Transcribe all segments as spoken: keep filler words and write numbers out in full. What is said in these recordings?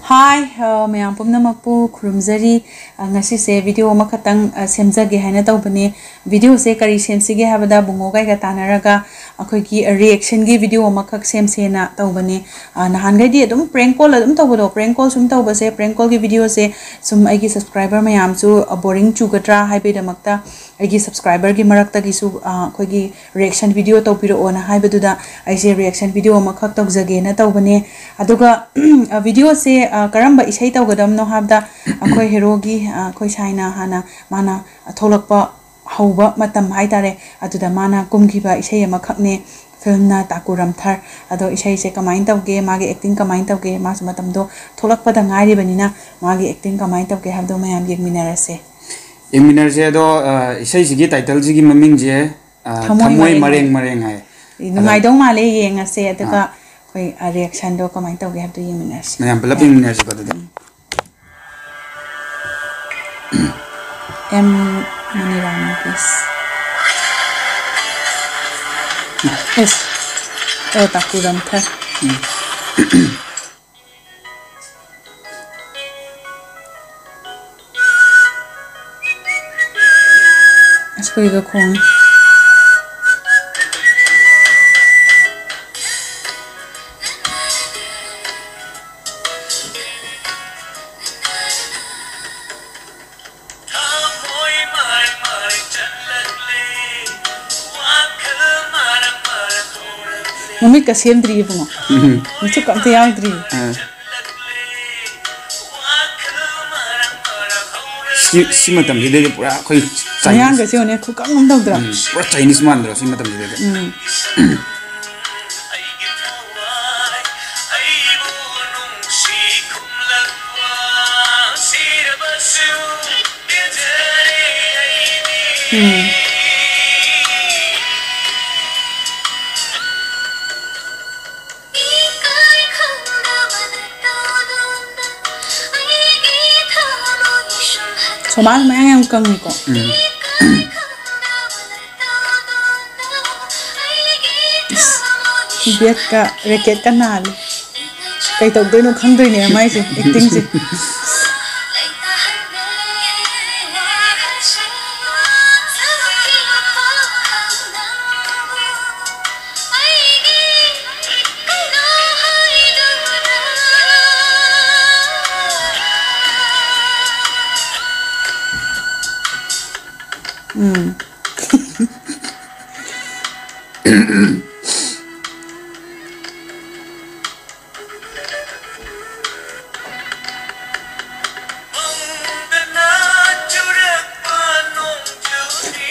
ꯍꯥꯏ, ꯑ, ꯃꯌꯥꯝ ꯄꯨꯝꯅꯃꯛꯄꯨ ꯈꯨꯔꯨꯝꯖꯔꯤ꯫ ꯑ, ꯉꯁꯤꯁꯦ video ꯑꯃꯈꯛꯇꯪ, ꯑ, ꯁꯦꯝꯖꯒꯦ ꯍꯥꯏꯅ ꯇꯧꯕꯅꯦ꯫ Video ꯁꯦ ꯀꯔꯤ ꯁꯦꯝꯁꯤꯒꯦ ꯍꯥꯏꯕꯗ, ꯕꯨꯡꯉꯣꯒ ꯑꯩꯒ ꯇꯥꯟꯅꯔꯒ ꯑꯩꯈꯣꯏꯒꯤ reaction ꯒꯤ video ꯑꯃꯈꯛ ꯁꯦꯝꯁꯦꯅ ꯇꯧꯕꯅꯦ꯫ ꯑ, ꯅꯍꯥꯟꯈꯩꯗꯤ ꯑꯗꯨꯝ prank call ꯑꯗꯨꯝ ꯇꯧꯕꯗꯣ, prank call ꯁꯨꯝ ꯇꯧꯕꯁꯦ, prank call ꯒꯤ video ꯁꯦ ꯁꯨꯝ ꯑꯩꯒꯤ subscriber ꯃꯌꯥꯝꯁꯨ, ꯑ, boring ꯆꯨꯒꯗ꯭ꯔꯥ ꯍꯥꯏꯕꯒꯤꯗꯃꯛꯇ ꯑꯩꯒꯤ subscriber ꯒꯤ ꯃꯔꯛꯇꯒꯤꯁꯨ, ꯑ, ꯑꯩꯈꯣꯏꯒꯤ reaction video ꯇꯧꯕꯤꯔꯛꯑꯣꯅ ꯍꯥꯏꯕꯗꯨꯗ ꯑꯩꯁꯦ reaction video ꯑꯃꯈꯛ ꯇꯧꯖꯒꯦꯅ ꯇꯧꯕꯅꯦ꯫ ꯑꯗꯨꯒ, ꯑ, video ꯁꯦ, ꯑ, ꯀꯔꯝꯕ ꯏꯁꯩ ꯇꯧꯒꯗꯕꯅꯣ ꯍꯥꯏꯕꯗ, ꯑꯩꯈꯣꯏ hero ꯒꯤ, ꯑ, ꯑꯩꯈꯣꯏ ꯁꯥꯏꯅ ꯍꯥꯟꯅ ꯃꯥꯅ ꯊꯣꯛꯂꯛꯄ ꯍꯧꯕ ꯃꯇꯝ ꯍꯥꯏꯇꯥꯔꯦ, ꯑꯗꯨꯗ ꯃꯥꯅ ꯀꯨꯝꯈꯤꯕ ꯏꯁꯩ ꯑꯃꯈꯛꯅꯦ, film ꯅ ꯇꯥꯀꯨ ꯔꯝꯊꯔ꯫ ꯑꯗꯣ ꯏꯁꯩꯁꯦ ꯀꯃꯥꯏꯅ ꯇꯧꯒꯦ, ꯃꯥꯒꯤ acting ꯀꯃꯥꯏꯅ ꯇꯧꯒꯦ, ꯃꯥꯁꯨ ꯃꯇꯝꯗꯣ ꯊꯣꯛꯂꯛꯄꯗ ꯉꯥꯏꯔꯤꯕꯅꯤꯅ ꯃꯥꯒꯤ acting ꯀꯃꯥꯏꯅ ꯇꯧꯒꯦ ꯍꯥꯏꯕꯗꯣ ꯃꯌꯥꯝ ꯌꯦꯡꯃꯤꯟꯅꯔꯁꯦ꯫ ꯌꯦꯡꯃꯤꯟꯅꯔꯁꯦ꯫ ꯑꯗꯣ, ꯑ, ꯏꯁꯩꯁꯤꯒꯤ title ꯁꯤꯒꯤ ꯃꯃꯤꯡꯁꯦ, ꯑ, ꯊꯃꯣꯏ ꯊꯃꯣꯏ ꯃꯔꯦꯡ ꯃꯔꯦꯡ ꯃꯔꯦꯡ ꯍꯥꯏ꯫ ꯑꯗꯣ ꯅꯨꯡꯉꯥꯏꯗꯧ ꯃꯥꯜꯂꯦ, ꯌꯦꯡꯉꯁꯦ꯫ ꯑꯗꯨꯒ ꯑꯥ꯫ ꯑꯩꯈꯣꯏ, ꯑ, reaction ꯗꯣ ꯀꯃꯥꯏꯅ ꯇꯧꯒꯦ ꯍꯥꯏꯕꯗꯣ ꯌꯦꯡꯃꯤꯟꯅꯔꯁꯦ꯫ ꯃꯌꯥꯝ ꯄꯨꯂꯞ ꯌꯦꯡꯃꯤꯟꯅꯔꯁꯦꯀꯣ ꯑꯗꯨꯗꯤ꯫ M ꯃꯅꯤꯔꯥꯝ movies꯫ ꯑꯦꯁ꯫ ꯑꯣ, ꯇꯥꯀꯨ ꯔꯝꯊꯔ꯫ ꯎꯝ꯫ ꯑꯁ, ꯍꯨꯏꯒ ꯈꯣꯡꯉꯦ꯫ ꯃꯃꯤꯠꯀ ꯁꯦꯝꯗ꯭ꯔꯤ ꯏꯕꯨꯡꯉꯣ꯫ ꯎꯝ꯫ ꯃꯤꯠꯊꯨꯞꯀ ꯑꯝꯇ ꯌꯥꯎꯗ꯭ꯔꯤ꯫ ꯑꯥ꯫ ꯁꯤ, ꯁꯤ ꯃꯇꯝꯁꯤꯗꯗꯤ ꯄꯨꯔꯥ ꯑꯩꯈꯣꯏ Chinese꯫ ꯃꯌꯥꯡꯒꯁꯦ ꯌꯦꯡꯉꯨꯅꯦ, ꯈꯨꯀꯪ ꯑꯃ ꯇꯧꯗ꯭ꯔꯥ? ꯎꯝ, ꯄꯨꯔꯥ Chinese ꯃꯥꯟꯗ꯭ꯔꯣ ꯁꯤ ꯃꯇꯝꯁꯤꯗꯗꯤ? ꯎꯝ꯫ ꯎꯝ꯫ ꯁꯣꯃꯥꯁ ꯃꯌꯥꯡ ꯌꯥꯝ ꯀꯪꯉꯤꯀꯣ꯫ ꯎꯝ꯫ ꯕꯦꯠꯀ ꯔꯦꯀꯦꯠꯀ ꯅꯥꯜꯂꯤ꯫ ꯀꯩ ꯇꯧꯗꯣꯏꯅꯣ ꯈꯪꯗꯣꯏꯅꯦ ꯃꯥꯏꯁꯦ, ꯑꯦꯛꯇꯤꯡꯁꯦ꯫ ꯎꯝ꯫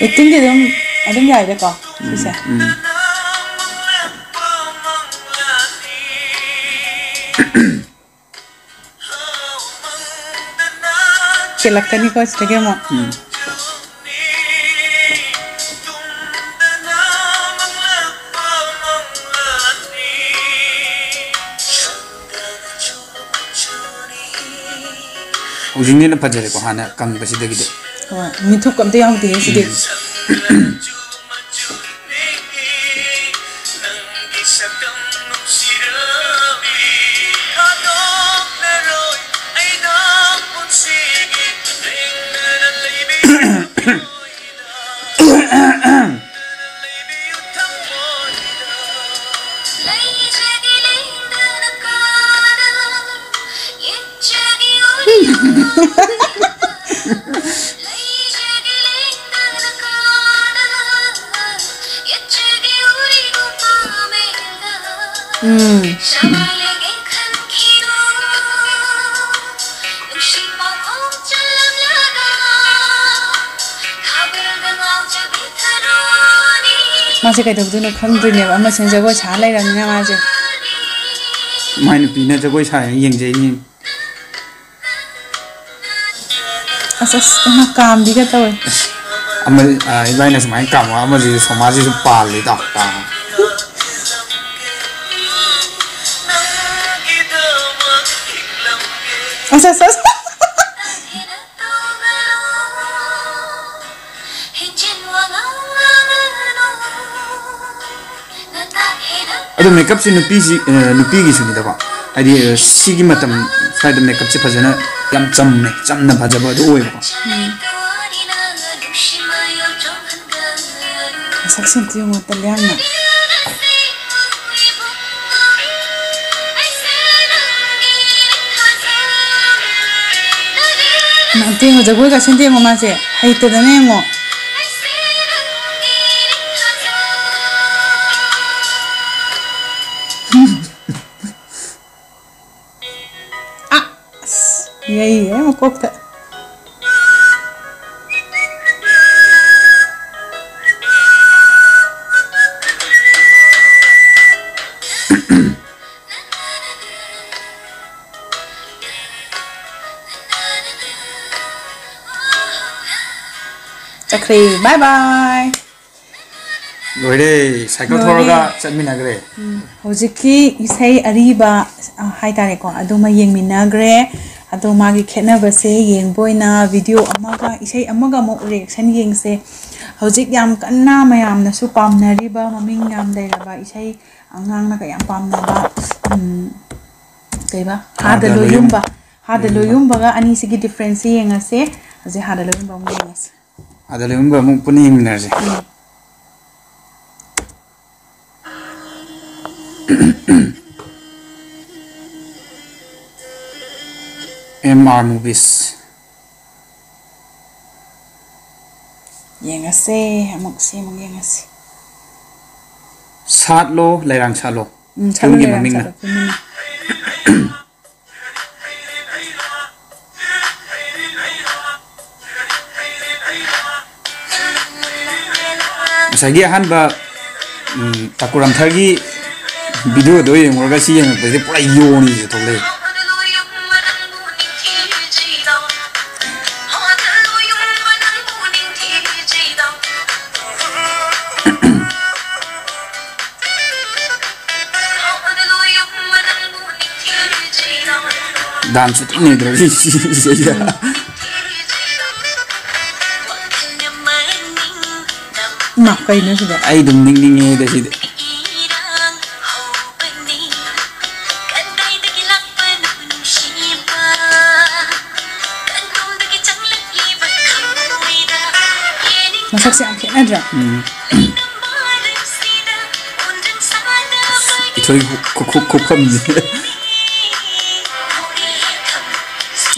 ꯑꯦꯛꯇꯤꯡꯗꯤ ꯑꯗꯨꯝ, ꯑꯗꯨꯝ ꯌꯥꯏꯗꯀꯣ ꯁꯤꯁꯦ꯫ ꯎꯝ꯫ ꯆꯦꯜꯂꯛꯀꯅꯤꯀꯣ ꯁꯤꯗꯒꯤ ꯑꯃꯨꯛ꯫ ꯎꯝ꯫ ꯍꯧꯖꯤꯛꯅ ꯍꯦꯟꯅ ꯐꯖꯔꯦꯀꯣ ꯍꯥꯟꯅ ꯀꯪꯕꯁꯤꯗꯒꯤꯗꯤ꯫ ꯍꯣꯏ, ꯃꯤꯊꯨꯞꯀ ꯑꯝꯇ ꯌꯥꯎꯗꯦꯍꯦ ꯁꯤꯗꯤ꯫ ꯎꯝ꯫ ꯎꯝ꯫ ꯃꯥꯁꯦ ꯀꯩꯗꯧꯗꯣꯏꯅꯣ ꯈꯪꯗ꯭ꯔꯤꯅꯦꯕ, ꯑꯃꯁꯤꯅ ꯖꯒꯣꯏ ꯁꯥ ꯂꯩꯔꯕꯅꯤꯅ ꯃꯥꯁꯦ꯫ ꯃꯥꯏ ꯅꯨꯄꯤꯅ ꯖꯒꯣꯏ ꯁꯥꯏꯅ ꯌꯦꯡꯖꯩꯅꯤ꯫ ꯑꯁ, ꯑꯁ, ꯏꯃꯥ, ꯀꯥꯝꯕꯤꯒ ꯇꯧꯋꯦ꯫ ꯑꯃ, ꯑ, ꯏꯕꯥꯏꯅ ꯁꯨꯃꯥꯏꯅ ꯀꯥꯝꯃꯒ ꯑꯃꯁꯤꯁꯨ ꯁꯣꯃꯥꯁꯤꯁꯨ ꯄꯥꯜꯂꯤꯗꯣ ꯀꯥꯝꯃꯒ꯫ ꯑꯁ, ꯑꯁ, ꯑꯁ꯫ ꯑꯗꯣ ꯃꯦꯀꯞꯁꯤ ꯅꯨꯄꯤꯁꯤ, ꯑ, ꯅꯨꯄꯤꯒꯤꯁꯨꯅꯤꯗꯀꯣ꯫ ꯍꯥꯏꯗꯤ, ꯁꯤꯒꯤ ꯃꯇꯝ ꯁ꯭ꯋꯥꯏꯗ ꯃꯦꯀꯞꯁꯦ ꯐꯖꯅ, ꯌꯥꯝ ꯆꯝꯃꯦ, ꯆꯝꯅ ꯐꯖꯕ ꯑꯗꯨ ꯑꯣꯏꯕꯀꯣ꯫ ꯃꯁꯛꯁꯤꯡꯁꯤ ꯌꯦꯡꯉꯣ, ꯇꯜꯂꯦ ꯌꯥꯝꯅ꯫ ꯅꯠꯇꯦꯉꯣ, ꯖꯒꯣꯏꯒ ꯁꯦꯝꯗꯦꯉꯣ ꯃꯥꯁꯦ꯫ ꯍꯩꯇꯗꯅ ꯌꯦꯡꯉꯣ꯫ ꯑꯁ, ꯌꯩꯌꯦ ꯃꯀꯣꯛꯇ꯫ ꯆꯠꯈ꯭ꯔꯦ꯫ Bye bye꯫ ꯂꯣꯏꯔꯦ, ꯁꯥꯏꯀꯜ ꯂꯣꯏꯔꯦ꯫ ꯊꯧꯔꯒ ꯆꯠꯃꯤꯟꯅꯈ꯭ꯔꯦ꯫ ꯎꯝ, ꯍꯧꯖꯤꯛꯀꯤ ꯏꯁꯩ ꯑꯔꯤꯕ, ꯑ, ꯍꯥꯏꯇꯥꯔꯦꯀꯣ, ꯑꯗꯨꯃ ꯌꯦꯡꯃꯤꯟꯅꯈ꯭ꯔꯦ꯫ ꯑꯗꯣ ꯃꯥꯒꯤ ꯈꯦꯠꯅꯕꯁꯦ ꯌꯦꯡꯕ ꯑꯣꯏꯅ ꯚꯤꯗꯤꯑꯣ ꯑꯃꯒ ꯏꯁꯩ ꯑꯃꯒ ꯑꯃꯨꯛ ꯔꯤꯌꯦꯛꯁꯟ ꯌꯦꯡꯁꯦ꯫ ꯍꯧꯖꯤꯛ ꯌꯥꯝ ꯀꯟꯅ ꯃꯌꯥꯝꯅꯁꯨ ꯄꯥꯝꯅꯔꯤꯕ, ꯃꯃꯤꯡ ꯌꯥꯝ ꯂꯩꯔꯕ ꯏꯁꯩ, ꯑꯉꯥꯡꯅꯒ ꯌꯥꯝ ꯄꯥꯝꯅꯕ, ꯎꯝ, ꯀꯩꯕ? ꯍꯥꯗ ꯍꯥꯗ ꯂꯣꯌꯨꯝꯕ꯫ ꯂꯣꯌꯨꯝꯕ꯫ ꯍꯥꯗ ꯎꯝ꯫ ꯂꯣꯌꯨꯝꯕꯒ ꯑꯅꯤꯁꯤꯒꯤ ꯗꯤꯐ꯭ꯔꯦꯟꯁꯁꯦ ꯌꯦꯡꯉꯁꯦ꯫ ꯍꯧꯖꯤꯛ ꯍꯥꯗ ꯂꯣꯌꯨꯝꯕ ꯑꯃꯨꯛ ꯌꯦꯡꯉꯁꯦ꯫ ꯑꯗ ꯂꯩꯕ ꯑꯃꯨꯛ ꯄꯨꯟꯅ ꯌꯦꯡꯃꯤꯟꯅꯔꯁꯦ꯫ ꯎꯝ꯫ M R Movies꯫ ꯌꯦꯡꯉꯁꯦ, ꯑꯃꯨꯛ ꯁꯤ ꯑꯃꯨꯛ ꯌꯦꯡꯉꯁꯦ꯫ ꯁꯥꯠꯂꯣ ꯂꯩꯔꯥꯡ ꯁꯥꯠꯂꯣ꯫ ꯎꯝ, ꯁꯥꯠꯂꯣ ꯐꯤꯂꯝꯒꯤ ꯂꯩꯔꯥꯡ ꯃꯃꯤꯡꯅ꯫ ꯁꯥꯠꯂꯣ ꯐꯤꯂꯝꯅ꯫ ꯉꯁꯥꯏꯒꯤ ꯑꯍꯥꯟꯕ, ꯎꯝ, ꯇꯥꯀꯨꯔꯥꯝꯊꯥꯒꯤ ꯚꯤꯗꯤꯑꯣꯗꯣ ꯌꯦꯡꯉꯨꯔꯒ ꯁꯤ ꯌꯦꯡꯉꯛꯄꯁꯤꯗꯤ ꯄꯨꯔꯥ ꯌꯣꯡꯅꯤꯁꯦ ꯊꯣꯛꯂꯛꯏ꯫ ꯗꯥꯟꯁꯁꯨ ꯊꯤ ꯅꯩꯗ꯭ꯔꯣ ꯁꯤ, ꯁꯤ, ꯁꯤ, ꯁꯤ, ꯁꯤ꯫ ꯏꯃꯥ, ꯀꯩꯅꯣ ꯁꯤꯗ? ꯑꯩ ꯑꯗꯨꯝ ꯅꯤꯡꯅꯤꯡꯉꯦꯗ ꯁꯤꯗꯤ꯫ ꯃꯁꯛꯁꯦ ꯌꯥꯝ ꯈꯦꯠꯅꯗ꯭ꯔꯥ? ꯎꯝ꯫ ꯏꯊꯣꯏ ꯈꯨ-, ꯈꯨ-, ꯈꯨ-, ꯈꯨꯐꯝꯁꯦ꯫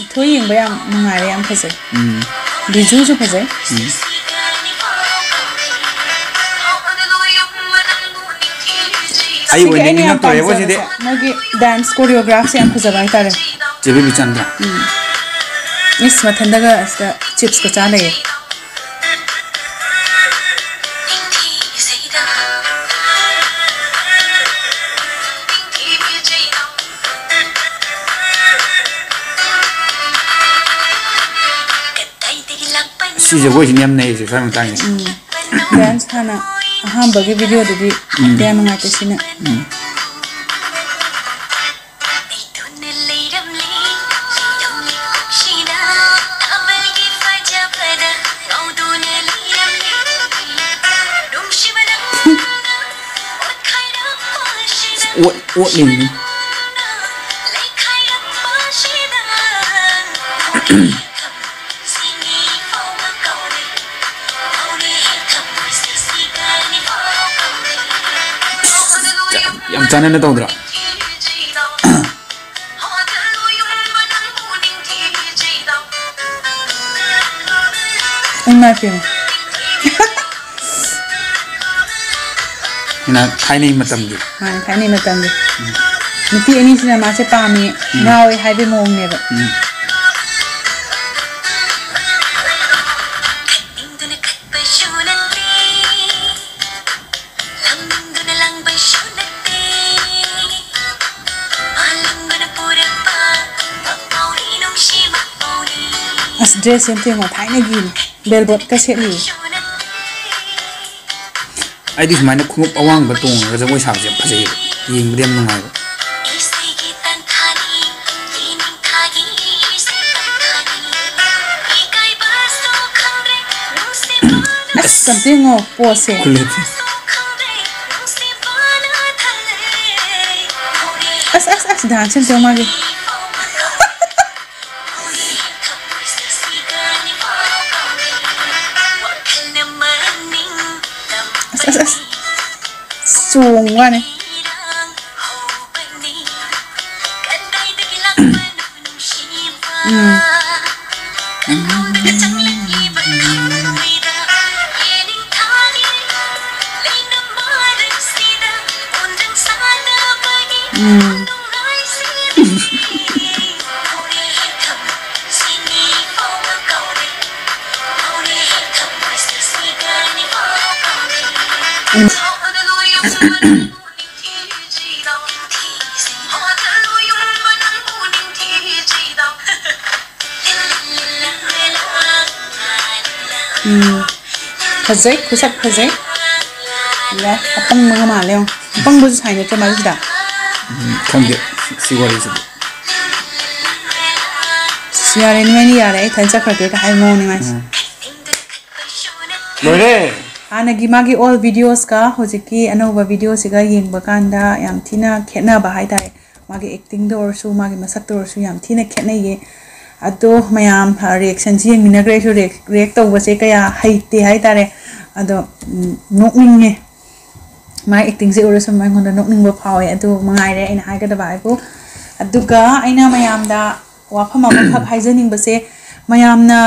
ꯏꯊꯣꯏ ꯌꯦꯡꯕ ꯌꯥꯝ ꯅꯨꯡꯉꯥꯏꯔꯦ, ꯌꯥꯝ ꯐꯖꯩ꯫ ꯎꯝ꯫ ꯕꯤꯖꯨꯁꯨ ꯐꯖꯩ꯫ ꯎꯝ꯫ ꯑꯩ ꯁꯤꯒꯤ ꯑꯣꯏꯅ ꯑꯩꯅ ꯌꯥꯝ ꯅꯤꯡꯉꯛꯇꯣꯔꯦꯕꯣ ꯁꯤꯗꯤ꯫ ꯄꯥꯝꯖꯕꯁꯦ ꯃꯣꯏꯒꯤ dance choreographꯁꯦ ꯌꯥꯝ ꯐꯖꯕ ꯍꯥꯏꯇꯥꯔꯦ꯫ ꯆꯦ ꯕꯤꯕꯤꯆꯟꯗ꯭ꯔ꯫ ꯎꯝ꯫ ꯏꯁ, ꯃꯊꯟꯗꯒ ꯁꯤꯗ chipsꯀ ꯆꯥ ꯂꯩꯌꯦ꯫ ꯁꯤ ꯖꯒꯣꯏꯁꯤꯅ ꯌꯥꯝ ꯅꯩꯔꯤꯁꯦ ꯈꯔ ꯃꯇꯥꯡꯁꯦ꯫ ꯎꯝ꯫ Dance ꯍꯥꯟꯅ ꯑꯍꯥꯟꯕꯒꯤ videoꯗꯨꯗꯤ ꯎꯝ꯫ ꯀꯌꯥ ꯅꯨꯡꯉꯥꯏꯇꯦ ꯁꯤꯅ꯫ ꯎꯝ꯫ ꯑꯣꯠ-, ꯑꯣꯠꯂꯤꯅꯤ꯫ ꯌꯥꯝ, ꯌꯥꯝ ꯆꯥꯟꯅꯅ ꯇꯧꯗ꯭ꯔꯣ? ꯏꯃꯥꯏ ꯄꯦꯝꯃ꯫ ꯍꯥꯏꯅ ꯊꯥꯏꯅꯩ ꯃꯇꯝꯒꯤ꯫ ꯃꯥꯅꯦ, ꯊꯥꯏꯅꯩ ꯃꯇꯝꯒꯤ꯫ ꯎꯝ꯫ ꯅꯨꯄꯤ ꯑꯅꯤꯁꯤꯅ ꯃꯥꯁꯦ ꯄꯥꯝꯃꯤ, ꯎꯝ꯫ ꯉꯥꯎꯋꯦ ꯍꯥꯏꯕꯩ ꯃꯑꯣꯡꯅꯦꯕ꯫ ꯎꯝ꯫ ꯑꯁ, dressꯁꯦ ꯑꯝꯇ ꯌꯦꯡꯉꯣ, ꯊꯥꯏꯅꯒꯤꯅꯦ꯫ Velvetꯀ ꯁꯦꯠꯂꯤ꯫ ꯑꯩꯗꯤ ꯁꯨꯃꯥꯏꯅ ꯈꯣꯡꯎꯞ ꯑꯋꯥꯡꯕ ꯇꯣꯡꯉꯒ ꯖꯒꯣꯏ ꯁꯥꯕꯁꯦ ꯌꯥꯝ ꯐꯖꯩꯌꯦꯕ, ꯌꯦꯡꯕꯗ ꯌꯥꯝ ꯅꯨꯡꯉꯥꯏꯕ꯫ ꯑꯁ, ꯑꯝꯇ ꯌꯦꯡꯉꯣ, poseꯁꯦ꯫ ꯈꯨꯂꯦꯞꯁꯦ꯫ ꯑꯁ, ꯑꯁ, ꯑꯁ, dance ꯑꯝꯇ ꯌꯦꯡꯉꯣ ꯃꯥꯒꯤ꯫ ꯑꯁ, ꯑꯁ꯫ ꯆꯣꯡꯕ ꯋꯥꯅꯦ꯫ ꯎꯝ꯫ ꯎꯝ꯫ ꯎꯝ꯫ ꯎꯝ꯫ ꯐꯖꯩ, ꯈꯨꯁꯛ ꯐꯖꯩ꯫ ꯌꯥꯏ, ꯑꯄꯪꯕꯒ ꯃꯥꯜꯂꯦ ꯌꯦꯡꯉꯣ꯫ ꯑꯄꯪꯕꯁꯨ ꯁꯥꯏ ꯅꯠꯇ꯭ꯔꯣ ꯃꯥꯁꯤꯗ? ꯎꯝ, ꯈꯪꯗꯦ, ꯁꯤ, ꯁꯤ ꯋꯥꯔꯤꯁꯤꯗꯤ꯫ ꯌꯥꯔꯦ, ꯅꯣꯏꯅꯤ ꯌꯥꯔꯦ, ꯑꯩ ꯏꯊꯟ ꯆꯠꯈ꯭ꯔꯒꯦ ꯀ ꯍꯥꯏ ꯃꯑꯣꯡꯅꯤ ꯃꯥꯏꯁꯦ꯫ ꯎꯝ꯫ ꯂꯣꯏꯔꯦ꯫ ꯍꯥꯟꯅꯒꯤ ꯃꯥꯒꯤ old videosꯀ ꯍꯧꯖꯤꯛꯀꯤ ꯑꯅꯧꯕ videoꯁꯤꯒ ꯌꯦꯡꯕ ꯀꯥꯟꯗ ꯌꯥꯝ ꯊꯤꯅ ꯈꯦꯠꯅꯕ ꯍꯥꯏꯇꯥꯔꯦ꯫ ꯃꯥꯒꯤ actingꯗ ꯑꯣꯏꯔꯁꯨ, ꯃꯥꯒꯤ ꯃꯁꯛꯇ ꯑꯣꯏꯔꯁꯨ ꯌꯥꯝ ꯊꯤꯅ ꯈꯦꯠꯅꯩꯌꯦ꯫ ꯑꯗꯣ ꯃꯌꯥꯝ, ꯑ, reactionꯁꯤ ꯌꯦꯡꯃꯤꯟꯅꯈ꯭ꯔꯦ꯫ ꯑꯩꯁꯨ react, react ꯇꯧꯕꯁꯦ ꯀꯌꯥ ꯍꯩꯇꯦ ꯍꯥꯏꯇꯥꯔꯦ꯫ ꯑꯗꯣ, ꯎꯝ, ꯅꯣꯛꯅꯤꯡꯉꯦ꯫ ꯃꯥꯒꯤ actingꯁꯦ ꯎꯔ ꯁꯨꯝ ꯑꯩꯉꯣꯟꯗ ꯅꯣꯛꯅꯤꯡꯕ ꯐꯥꯎꯋꯦ꯫ ꯑꯗꯨ ꯃꯉꯥꯏꯔꯦ ꯑꯩꯅ ꯍꯥꯏꯒꯗꯕ ꯍꯥꯏꯕꯨ꯫ ꯑꯗꯨꯒ ꯑꯩꯅ ꯃꯌꯥꯝꯗ ꯋꯥꯐꯝ ꯑꯃꯈꯛ ꯍꯥꯏꯖꯅꯤꯡꯕꯁꯦ, ꯃꯌꯥꯝꯅ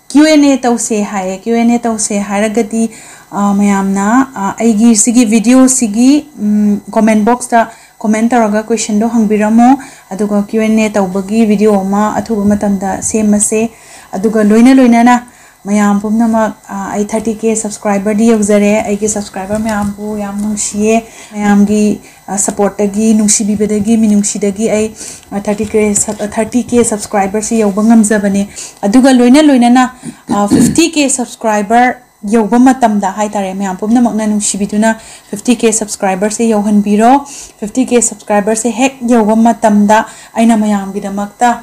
Q and A ꯇꯧꯁꯦ ꯍꯥꯏꯌꯦ꯫ Q and A ꯇꯧꯁꯦ ꯍꯥꯏꯔꯒꯗꯤ, ꯑ, ꯃꯌꯥꯝꯅ, ꯑ, ꯑꯩꯒꯤ ꯁꯤꯒꯤ videoꯁꯤꯒꯤ, ꯎꯝ, comment boxꯇ comment ꯇꯧꯔꯒ questionꯗꯣ ꯍꯪꯕꯤꯔꯝꯃꯣ꯫ ꯑꯗꯨꯒ Q and A ꯇꯧꯕꯒꯤ video ꯑꯃ ꯑꯊꯨꯕ ꯃꯇꯝꯗ ꯁꯦꯝꯃꯁꯦ꯫ ꯑꯗꯨꯒ ꯂꯣꯏꯅ ꯂꯣꯏꯅꯅ ꯃꯌꯥꯝ ꯄꯨꯝꯅꯃꯛ, ꯑ, ꯑꯩ thirty K subscriberꯗꯤ ꯌꯧꯖꯔꯦ꯫ ꯑꯩꯒꯤ subscriber ꯃꯌꯥꯝꯕꯨ ꯌꯥꯝ ꯅꯨꯡꯁꯤꯌꯦ꯫ ꯃꯌꯥꯝꯒꯤ, ꯑ, supportꯇꯒꯤ, ꯅꯨꯡꯁꯤꯕꯤꯕꯗꯒꯤ, ꯃꯤꯅꯨꯡꯁꯤꯗꯒꯤ ꯑꯩ, ꯑ, thirty K sub-, thirty K subscriberꯁꯤ ꯌꯧꯕ ꯉꯝꯖꯕꯅꯦ꯫ ꯑꯗꯨꯒ ꯂꯣꯏꯅ ꯂꯣꯏꯅꯅ, ꯑ, fifty K subscriber ꯌꯧꯕ ꯃꯇꯝꯗ ꯍꯥꯏꯇꯥꯔꯦ, ꯃꯌꯥꯝ ꯄꯨꯝꯅꯃꯛꯅ ꯅꯨꯡꯁꯤꯕꯤꯗꯨꯅ fifty K subscriberꯁꯦ ꯌꯧꯍꯟꯕꯤꯔꯣ꯫ Fifty K subscriberꯁꯦ ꯍꯦꯛ ꯌꯧꯕ ꯃꯇꯝꯗ ꯑꯩꯅ ꯃꯌꯥꯝꯒꯤꯗꯃꯛꯇ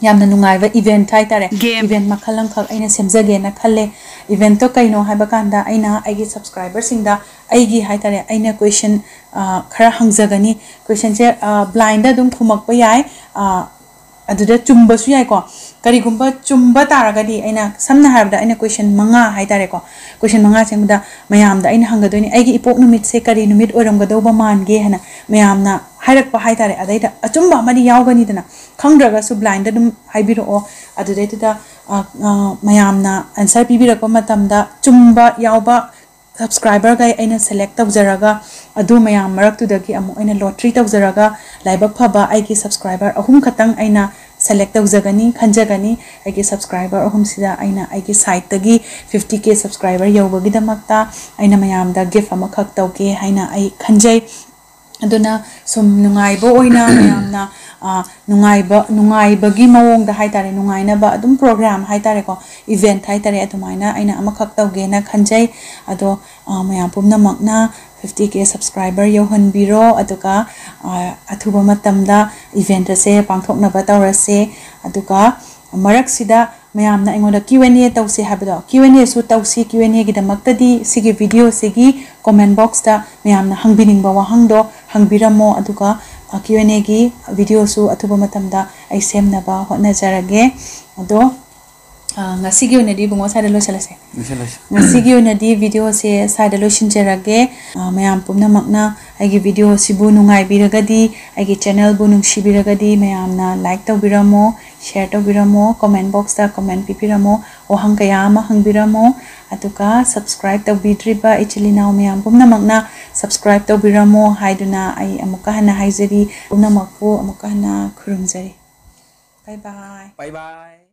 ꯌꯥꯝꯅ ꯅꯨꯡꯉꯥꯏꯕ event ꯍꯥꯏꯇꯥꯔꯦ, game, event ꯃꯈꯜ ꯑꯃꯈꯛ ꯑꯩꯅ ꯁꯦꯝꯖꯒꯦꯅ ꯈꯜꯂꯦ꯫ Eventꯇꯣ ꯀꯩꯅꯣ ꯍꯥꯏꯕ ꯀꯥꯟꯗ, ꯑꯩꯅ ꯑꯩꯒꯤ subscriberꯁꯤꯡꯗ ꯑꯩꯒꯤ ꯍꯥꯏꯇꯥꯔꯦ, ꯑꯩꯅ question, ꯑ, ꯈꯔ ꯍꯪꯖꯒꯅꯤ꯫ Questionꯁꯦ, ꯑ, blindꯗ ꯑꯗꯨꯝ ꯈꯨꯝꯃꯛꯄ ꯌꯥꯏ꯫ ꯑ, ꯑꯗꯨꯗ ꯆꯨꯝꯕꯁꯨ ꯌꯥꯏꯀꯣ꯫ ꯀꯔꯤꯒꯨꯝꯕ ꯆꯨꯝꯕ ꯇꯥꯔꯒꯗꯤ, ꯑꯩꯅ ꯁꯝꯅ ꯍꯥꯏꯔꯕꯗ ꯑꯩꯅ ꯀꯣꯏꯁꯟ ꯃꯉꯥ ꯍꯥꯏꯇꯥꯔꯦꯀꯣ, ꯀꯣꯏꯁꯟ ꯃꯉꯥ ꯁꯦꯝꯕꯗ ꯃꯌꯥꯝꯗ ꯑꯩꯅ ꯍꯪꯒꯗꯣꯏꯅꯤ, "ꯑꯩꯒꯤ ꯏꯄꯣꯛ ꯅꯨꯃꯤꯠꯁꯦ ꯀꯔꯤ ꯅꯨꯃꯤꯠ ꯑꯣꯏꯔꯝꯒꯗꯧꯕ ꯃꯥꯟꯒꯦ?" ꯍꯥꯏꯅ ꯃꯌꯥꯝꯅ ꯍꯥꯏꯔꯛꯄ ꯍꯥꯏꯇꯥꯔꯦ꯫ ꯑꯗꯩꯗ ꯑꯆꯨꯝꯕ ꯑꯃꯗꯤ ꯌꯥꯎꯒꯅꯤꯗꯅ, ꯈꯪꯗ꯭ꯔꯒꯁꯨ ꯕ꯭ꯂꯥꯏꯟꯗ ꯑꯗꯨꯝ ꯍꯥꯏꯕꯤꯔꯛꯑꯣ꯫ ꯑꯗꯨꯗꯩꯗꯨꯗ, ꯑ, ꯑ, ꯃꯌꯥꯝꯅ ꯑꯟꯁꯔ ꯄꯤꯕꯤꯔꯛꯄ ꯃꯇꯝꯗ ꯆꯨꯝꯕ ꯌꯥꯎꯕ ꯁꯕꯁꯀ꯭ꯔꯥꯏꯕꯔꯈꯩ ꯑꯩꯅ ꯁꯦꯂꯦꯛ ꯇꯧꯖꯔꯒ, ꯑꯗꯨ ꯃꯌꯥꯝ ꯃꯔꯛꯇꯨꯗꯒꯤ ꯑꯃꯨꯛ ꯑꯩꯅ ꯂꯣꯇ꯭ꯔꯤ ꯇꯧꯖꯔꯒ, ꯂꯥꯏꯕꯛ ꯐꯕ ꯑꯩꯒꯤ ꯁꯕꯁꯀ꯭ꯔꯥꯏꯕꯔ ꯑꯍꯨꯝ ꯈꯛꯇꯪ ꯑꯩꯅ ꯁꯦꯂꯦꯛ ꯇꯧꯖꯒꯅꯤ, ꯈꯟꯖꯒꯅꯤ꯫ ꯑꯩꯒꯤ ꯁꯕꯁꯀ꯭ꯔꯥꯏꯕꯔ ꯑꯍꯨꯝꯁꯤꯗ ꯑꯩꯅ ꯑꯩꯒꯤ ꯁꯥꯏꯠꯇꯒꯤ ꯐꯤꯐꯇꯤ ꯀꯦ ꯁꯕꯁꯀ꯭ꯔꯥꯏꯕꯔ ꯌꯧꯕꯒꯤꯗꯃꯛꯇ ꯑꯩꯅ ꯃꯌꯥꯝꯗ ꯒꯤꯐ ꯑꯃꯈꯛ ꯇꯧꯒꯦ ꯍꯥꯏꯅ ꯑꯩ ꯈꯟꯖꯩ꯫ ꯑꯗꯨꯅ ꯁꯨꯝ ꯅꯨꯡꯉꯥꯏꯕ ꯑꯣꯏꯅ ꯃꯌꯥꯝꯅ, ꯑ, ꯅꯨꯡꯉꯥꯏꯕ, ꯅꯨꯡꯉꯥꯏꯕꯒꯤ ꯃꯑꯣꯡꯗ ꯍꯥꯏꯇꯥꯔꯦ, ꯅꯨꯡꯉꯥꯏꯅꯕ ꯑꯗꯨꯝ ꯄ꯭ꯔꯣꯒ꯭ꯔꯥꯝ ꯍꯥꯏꯇꯥꯔꯦꯀꯣ, ꯏꯚꯦꯟꯠ ꯍꯥꯏꯇꯥꯔꯦ, ꯑꯗꯨꯃꯥꯏꯅ ꯑꯩꯅ ꯑꯃꯈꯛ ꯇꯧꯒꯦꯅ ꯈꯟꯖꯩ꯫ ꯑꯗꯣ, ꯑ, ꯃꯌꯥꯝ ꯄꯨꯝꯅꯃꯛꯅ ꯐꯤꯐꯇꯤ ꯀꯦ ꯁꯕꯁꯀ꯭ꯔꯥꯏꯕꯔ ꯌꯧꯍꯟꯕꯤꯔꯣ, ꯑꯗꯨꯒ, ꯑ, ꯑꯊꯨꯕ ꯃꯇꯝꯗ ꯏꯚꯦꯟꯠ ꯑꯁꯦ ꯄꯥꯡꯊꯣꯛꯅꯕ ꯇꯧꯔꯁꯦ꯫ ꯑꯗꯨꯒ ꯃꯔꯛꯁꯤꯗ ꯃꯌꯥꯝꯅ ꯑꯩꯉꯣꯟꯗ Q and A ꯇꯧꯁꯦ ꯍꯥꯏꯕꯗꯣ, Q and Aꯁꯨ ꯇꯧꯁꯤ꯫ Q and Aꯒꯤꯗꯃꯛꯇꯗꯤ ꯁꯤꯒꯤ ꯚꯤꯗꯤꯑꯣꯁꯤꯒꯤ ꯀꯣꯃꯦꯟ ꯕꯣꯛꯁꯇ ꯃꯌꯥꯝꯅ ꯍꯪꯕꯤꯅꯤꯡꯕ ꯋꯥꯍꯪꯗꯣ ꯍꯪꯕꯤꯔꯝꯃꯣ, ꯑꯗꯨꯒ, ꯑ, Q and Aꯒꯤ ꯚꯤꯗꯤꯑꯣꯁꯨ ꯑꯊꯨꯕ ꯃꯇꯝꯗ ꯑꯩ ꯁꯦꯝꯅꯕ ꯍꯣꯠꯅꯖꯔꯒꯦ꯫ ꯑꯗꯣ, ꯑ, ꯉꯁꯤꯒꯤ ꯑꯣꯏꯅꯗꯤ ꯏꯕꯨꯡꯉꯣ ꯁ꯭ꯋꯥꯏꯗ ꯂꯣꯏꯁꯤꯜꯂꯁꯦ꯫ ꯂꯣꯏꯁꯤꯜꯂꯁꯤ꯫ ꯉꯁꯤꯒꯤ ꯑꯣꯏꯅꯗꯤ ꯚꯤꯗꯤꯑꯣꯁꯦ ꯁ꯭ꯋꯥꯏꯗ ꯂꯣꯏꯁꯤꯟꯖꯔꯒꯦ꯫ ꯑ, ꯃꯌꯥꯝ ꯄꯨꯝꯅꯃꯛꯅ ꯑꯩꯒꯤ ꯚꯤꯗꯤꯑꯣꯁꯤꯕꯨ ꯅꯨꯡꯉꯥꯏꯕꯤꯔꯒꯗꯤ, ꯑꯩꯒꯤ ꯆꯦꯅꯦꯜꯕꯨ ꯅꯨꯡꯁꯤꯕꯤꯔꯒꯗꯤ, ꯃꯌꯥꯝꯅ ꯂꯥꯏꯛ ꯇꯧꯕꯤꯔꯝꯃꯣ, ꯁꯤꯌꯔ ꯇꯧꯕꯤꯔꯝꯃꯣ, ꯀꯣꯃꯦꯟ ꯕꯣꯛꯁꯇ ꯀꯣꯃꯦꯟ ꯄꯤꯕꯤꯔꯝꯃꯣ, ꯋꯥꯍꯪ ꯀꯌꯥ ꯑꯃ ꯍꯪꯕꯤꯔꯝꯃꯣ꯫ ꯑꯗꯨꯒ ꯁꯕꯁꯀ꯭ꯔꯥꯏꯕ ꯇꯧꯕꯤꯗ꯭ꯔꯤꯕ ꯏꯆꯤꯜ ꯏꯅꯥꯎ ꯃꯌꯥꯝ ꯄꯨꯝꯅꯃꯛꯅ ꯁꯕꯁꯀ꯭ꯔꯥꯏꯕ ꯇꯧꯕꯤꯔꯝꯃꯣ ꯍꯥꯏꯗꯨꯅ ꯑꯩ ꯑꯃꯨꯛꯀ ꯍꯟꯅ ꯍꯥꯏꯖꯔꯤ꯫ ꯄꯨꯝꯅꯃꯛꯄꯨ ꯑꯃꯨꯛꯀ ꯍꯟꯅ ꯈꯨꯔꯨꯝꯖꯔꯤ꯫ ꯕꯥꯏ ꯕꯥꯏ꯫ ꯕꯥꯏ ꯕꯥꯏ꯫